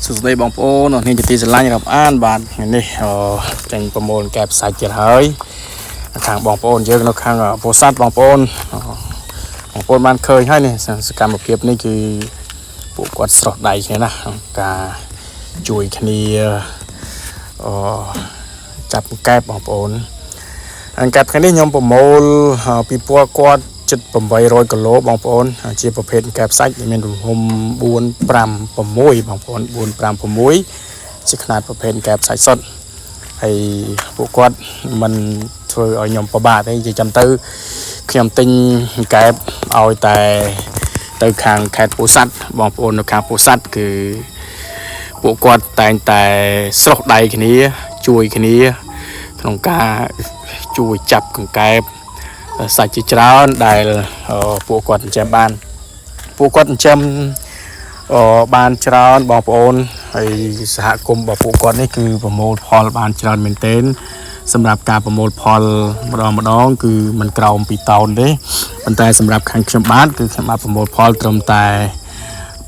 សួស្តីបងប្អូនអរគ្នាជាទីស្រឡាញ់រាប់អានបាទថ្ងៃនេះអចេញប្រមូលកែបសាច់ទៀតហើយខាងបងប្អូនយើងនៅខាងពោធិ៍សាត់បងប្អូនបងប្អូនបានឃើញហើយនេះសកម្មភាពនេះគឺពួកគាត់ស្រស់ដៃគ្នាណាក្នុងការជួយគ្នាអចាប់កែបបងប្អូនអង្កែបថ្ងៃនេះខ្ញុំប្រមូលពីពលគាត់ជិត800គីឡូបងប្អូនជាប្រភេទកែបសាច់ដែលមានទំហំ4 5 6បងប្អូន4 5 6ជាខ្នាតប្រភេទកែបសាច់សុទ្ធហើយពួកគាត់មិនធ្វើឲ្យខ្ញុំពិបាកទេនិយាយចាំទៅខ្ញុំទិញកែបឲ្យតែទៅខាងខេត្តពោធិ៍សាត់បងប្អូននៅខាងពោធិ៍សាត់គឺពួកគាត់តែងតែស្រុះដៃគ្នាជួយគ្នាក្នុងការជួយចាប់កង្កែបសាច់ជាច្រើនដែលពួកគាត់ចិញ្ចឹមបានពួកគាត់ចិញ្ចឹម អបានច្រើនបងប្អូនហើយសហគមន៍របស់ពួកគាត់នេះគឺប្រមូលផលបានច្រើនមែនទែនសម្រាប់ការប្រមូលផលម្ដងម្ដងគឺមិនក្រោម2តោនទេប៉ុន្តែសម្រាប់ខាងខ្ញុំបាទគឺខ្ញុំបាទប្រមូលផលត្រឹមតែ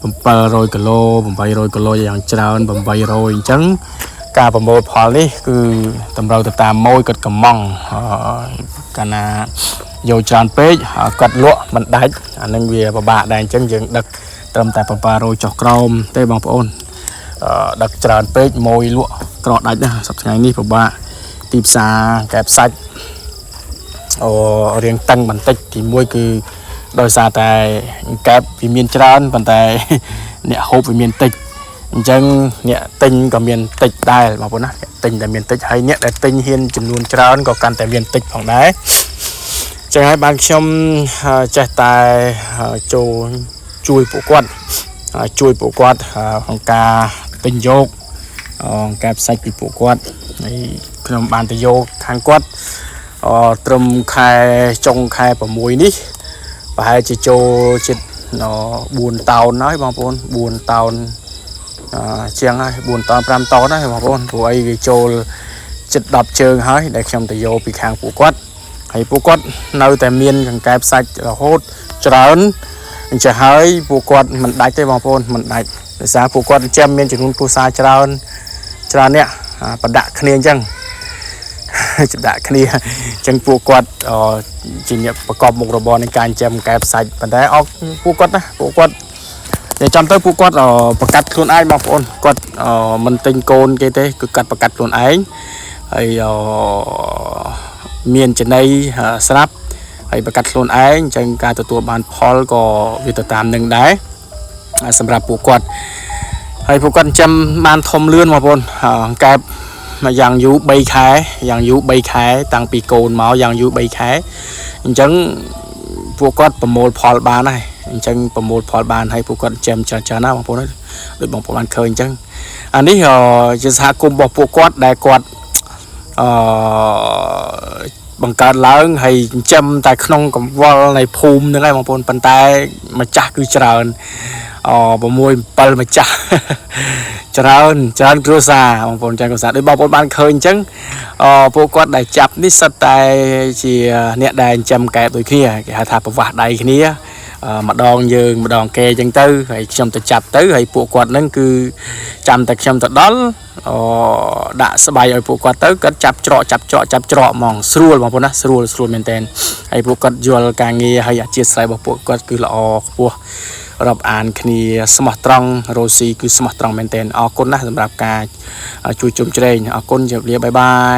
700គីឡូ800គីឡូយ៉ាងច្រើន800អញ្ចឹងការប្រមូលផលនេះគឺតម្រូវទៅតាមម៉ួយគាត់កំងកាលណាយកច្រើនពេកគាត់លក់មិនដាច់អានឹងវាពិបាកដែរអញ្ចឹងយើងដឹក ត្រឹមតែ700ចុះក្រោមទេបងប្អូនអឺដឹកច្រើនពេកម៉ួយលក់ក្រដាច់ណាសប្តាហ៍ថ្ងៃនេះពិបាកទីផ្សារកែបសាច់អូរៀងតឹងបន្តិចទីមួយគឺដោយសារតែកែបវាមានច្រើនប៉ុន្តែ អ្នកហូបវាមានតិចអញ្ចឹងអ្នកទិញក៏មានតិចដែរបងប្អូនណាអ្នកទិញតែមានតិចហើយអ្នកដែលទិញហ៊ានចំនួនច្រើនក៏កាន់តែមានតិចផងដែរចឹងហើយបានខ្ញុំចេះតែចូលជួយពួកគាត់ ជួយពួកគាត់ក្នុងការទិញយកកែបសាច់ពីពួកគាត់ហើយខ្ញុំបានទៅយកខាងគាត់ត្រឹមខែចុងខែ6នេះប្រហែលជាចូលជិត4តោនហើយបងប្អូន4តោនជាងហើយ4តោន5តោនហើយបងប្អូនព្រោះអីវាចូលជិត10ជើងហើយដែលខ្ញុំទៅយកពីខាងពួកគាត់ហើយពួកគាត់នៅតែមានកង្កែបសាច់រហូតច្រើនអញ្ចឹងហើយពួកគាត់មិនដាច់ទេបងប្អូនមិនដាច់ដោយសារពួកគាត់ចាំមានចំនួនគ្រួសារច្រើនច្រើនអ្នកប្រដាក់គ្នាអញ្ចឹង ចំដាក់គ្នាអញ្ចឹងពួកគាត់ជាអ្នកប្រកបមុខរបរនៃការចិញ្ចឹមកែបសាច់ប៉ុន្តែអរពួកគាត់ណាពួកគាត់តែចាំទៅពួកគាត់ប្រកាសខ្លួនឯងបងប្អូនគាត់មិនទិញកូនគេទេគឺគាត់ប្រកាសខ្លួនឯងហើយមានចំណីស្រាប់ហើយប្រកាសខ្លួនឯងអញ្ចឹងការទទួលបានផលក៏វាទៅតាមនឹងដែរសម្រាប់ពួកគាត់ហើយពួកគាត់ចិញ្ចឹមបានធំលឿនបងប្អូនកែបមកយ៉ាងយូរ3ខែយ៉ាងយូរ3ខែតាំងពីកូនមកយ៉ាងយូរ3ខែអញ្ចឹងពួកគាត់ប្រមូលផលបានហើយអញ្ចឹងប្រមូលផលបានហើយពួកគាត់ចិញ្ចឹមច្រើនច្រើនណាបងប្អូនដូចបងប្អូនបានឃើញអញ្ចឹងអានេះជាសហគមន៍របស់ពួកគាត់ដែលគាត់អឺបង្កើតឡើងហើយចិញ្ចឹមតែក្នុងកង្វល់នៃភូមិហ្នឹងឯងបងប្អូនប៉ុន្តែម្ចាស់គឺច្រើនអ6 7ម្ចាស់ច្រើនច្រើនគ្រួសារបងប្អូនច្រើនគ្រួសារដូចបងប្អូនបានឃើញអញ្ចឹងអពួកគាត់ដែលចាប់នេះសិតតែជាអ្នកដែលចិញ្ចឹមកែបដូចគ្នាគេហៅថាប្រវាស់ដៃគ្នាម្ដងយើងម្ដងគេអញ្ចឹងទៅហើយខ្ញុំទៅចាប់ទៅហើយពួកគាត់ហ្នឹងគឺចាំតែខ្ញុំទៅដល់អដាក់ស្បៃឲ្យពួកគាត់ទៅគាត់ចាប់ច្រកចាប់ច្រកចាប់ច្រកហ្មងស្រួលបងប្អូនណាស្រួលស្រួលមែនតើហើយពួកគាត់យល់ការងារហើយអធិស្ឋានរបស់ពួកគាត់គឺល្អខ្ពស់រាប់អានគ្នាស្មោះត្រង់រ៉ូស៊ីគឺស្មោះត្រង់មែនតើអរគុណណាស់សម្រាប់ការជួយជុំជ្រែងអរគុណជម្រាបលាបាយបាយ។